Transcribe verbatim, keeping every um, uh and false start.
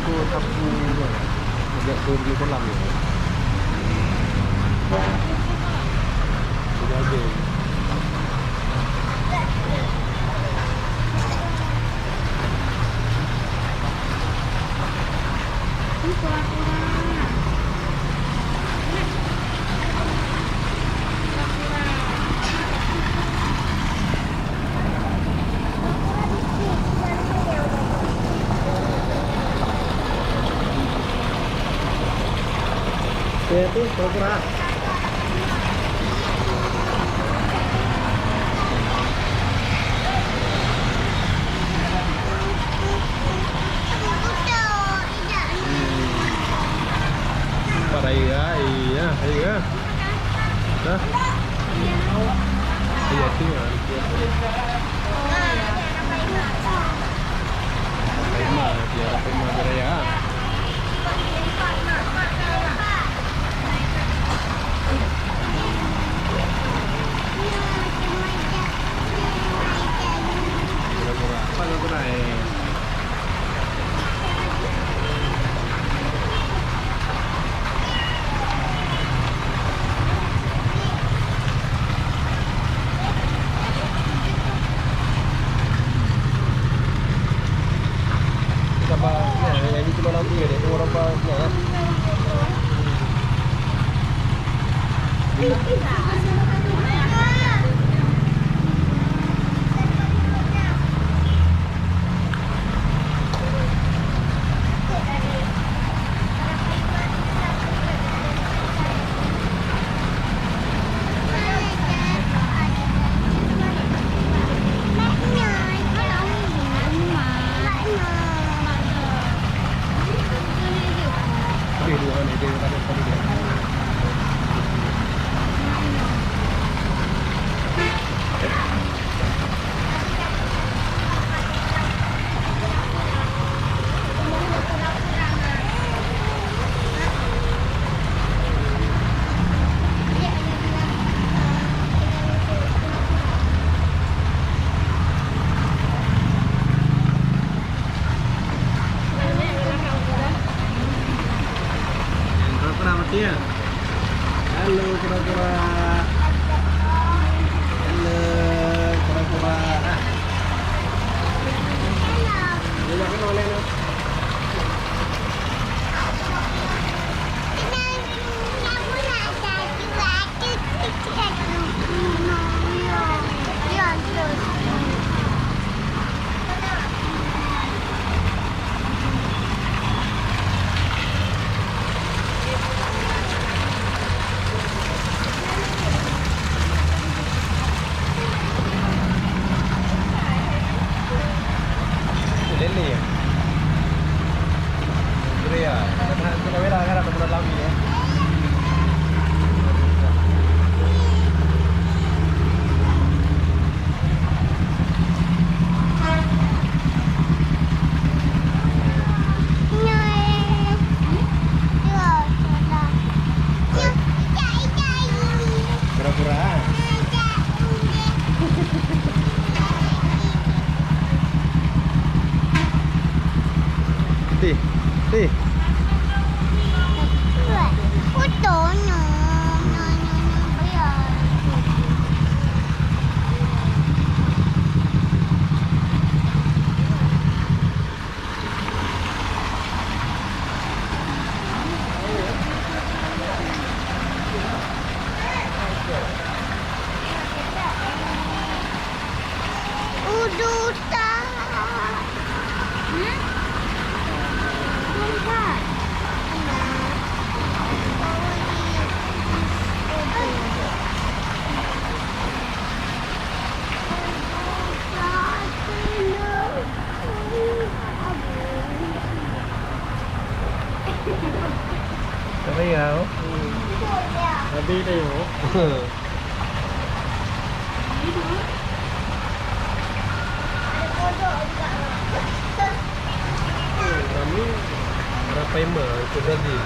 Tunggu sapu tu. Ajak turun di kolam ni. Sudah habis. Ini kura-kura. Kura-kura. Oke, itu kura-kura. Pat air, ah, iya, iya. Hah? Iya, tu, ah. Paima, dia Paima Jaya. Pura-pura. Apa pura-pura, eh? Sabar, ya, yang itu malam dia, dia tunggu orang bang, ya. Pura-pura mati ya? Halo, pura-pura. Halo, pura-pura. Ah. Dia dah kenal, Lena. Lele ya? Lele ya? Karena itu kamera kan ada bulan lagi ya. Pura-pura. Ti, ti. Uduh tak. Hmm? Uduh tak. Tak payah, oh. Habis dah, oh. Kami rapai ma, ikut lagi.